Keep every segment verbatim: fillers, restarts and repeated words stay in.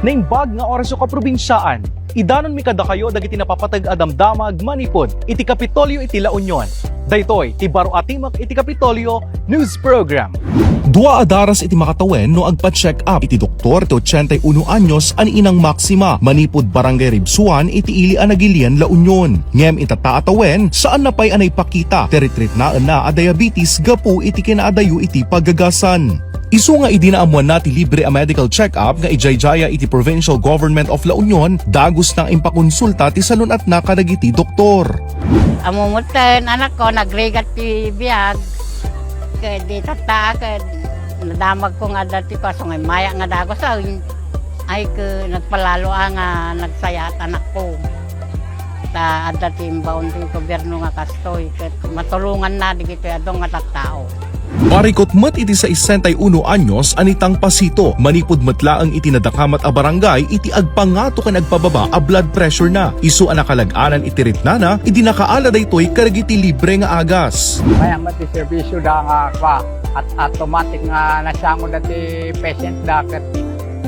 Naimbag nga orasyo kaprobinsiaan, idanonmi kadakayo dagiti napapateg a damdamag manipud iti Kapitolyo iti La Union. Daytoy ti Baro a Timek iti Kapitolyo News Program. Dua a daras iti makatawen no agpa-check up iti doktor ti ochenta y uno anyos a ni Inang Maxima manipud Barangay Ribsuan iti ili a Nagilian, La Union. Ngem itatta a tawen, saanna pay a naipakita ti ritritnaenna a diabetes gapu iti kinaadayo iti pagagasan. Isu nga idi naammoanna ti libre a medical check-up nga ijaydaya iti Provincial Government of La Union, dagusna nga impakonsulta ti salun-atna kadagiti doktor. Ammom metten, anakko, nagrigat ti biag. Ket itatta, ket nadamagko nga adda ti paso nga immaya nga dagus, ay, ay, ket nagpalalo a nga nagsayaat anakko. Ta adda ti imbaon ti gobierno nga kastoy, ket matulonganna dagitoy adu nga tattao. Parikot met iti sesenta y uno anyos a ni Tang Pasito, manipud met laeng iti nadakamat a barangay iti agpangato ken agpababa a blood pressure na. Isu a nakalag-anan iti ritnana idi nakaala daytoy kadagiti libre nga agas. Mayat met ti serbisyo da nga kua, at automatic nga nasiangoda ti patient da ket,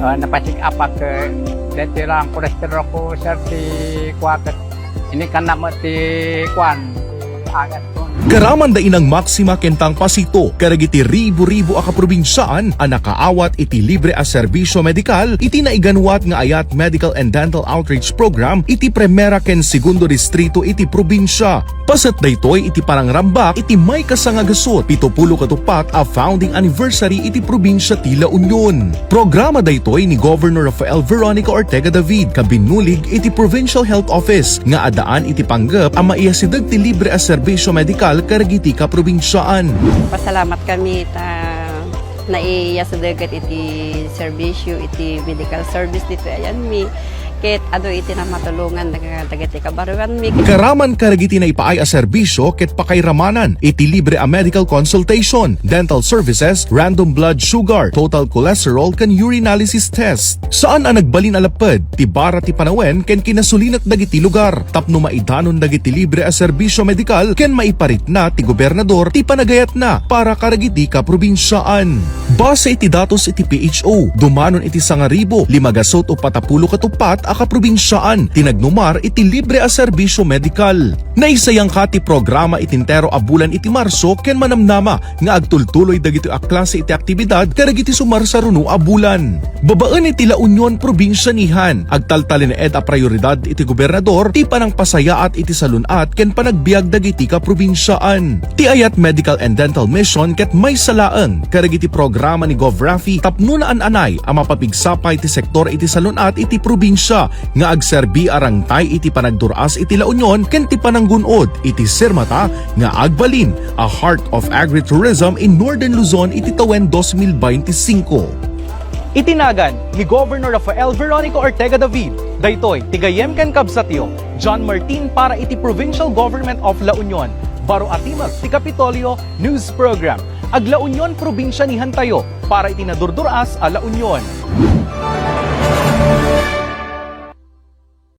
ah, napasig-apak, eh, daytoy lang cholesterol ko, sir, ti kua ket inikanna met ti kuan, ti agas ko. Garaman da Inang Maxima ken Tang Pasito kadagiti ribu-ribu a kaprobinsiaan a nakaawat iti libre a serbisyo medikal iti naiganwat nga Ayat Medical and Dental Outreach Program iti Primera ken Segundo Distrito iti probinsia. Paset daytoy iti panangrambak iti maikasa nga gasut, pito pulo ket uppat a founding anniversary iti probinsia ti La Union. Programa daytoy ni Governor Rafael Veronica Ortega David, kabinnulig iti Provincial Health Office, nga addaan iti panggep a maiyasideg ti libre a serbisyo medikal kadagiti kaprobinsiaan. Pasalamat kami ta naiyasideg iti serbisyo, iti medical service ditoy ayanmi. Ket adu iti namatulongan daga-, dagiti kabaruanmi. Garaman kadagiti naipaay a serbisyo ket pakairamanan iti libre a medical consultation, dental services, random blood sugar, total cholesterol, ken urinalysis test. Saan a nagbalin a lapped ti bara ti panawen ken kinasulinek dagiti lugar tapno maidanon dagiti libre a serbisyo medikal ken maiparitna ti gobernador ti panagayatna para kadagiti kaprobinsiaan. Base iti datos iti P H O, dumanon iti sangaribu lima gasut uppat a pulo ket uppat a kaprobinsiaan ti nagnumar iti libre a serbisyo medikal. Naisayangka ti programa iti entero a bulan iti Marso ken manamnama nga agtultuloy dagitoy a klase iti aktibidad kadagiti sumarsaruno a bulan. Babaen iti La Union, probinsia ni Han, agtaltalinaed a prioridad iti gobernador ti panangpasayaat iti salun-at ken panagbiag dagiti kaprobinsiaan. Ti Ayat Medical and Dental Mission ket maysa laeng kadagiti programa ni Gov Raffy tapno naan-anay a mapapigsa pay ti sektor iti salun-at iti probinsia nga agserbi a rangtay iti panagdur-as iti La Union ken ti pananggun-od iti sirmata nga agbalin a Heart of Agritourism in Northern Luzon iti tawen dos mil bainti singko. Iti nagan ni Governor Rafael Veronica Ortega David, daytoy ti gayyem ken kabsatyo, John Martin, para iti Provincial Government of La Union, Baro a Timek ti Kapitolyo News Program. Ag-La Union, probinsia ni Han tayo, para iti nadurdur-as a La Union.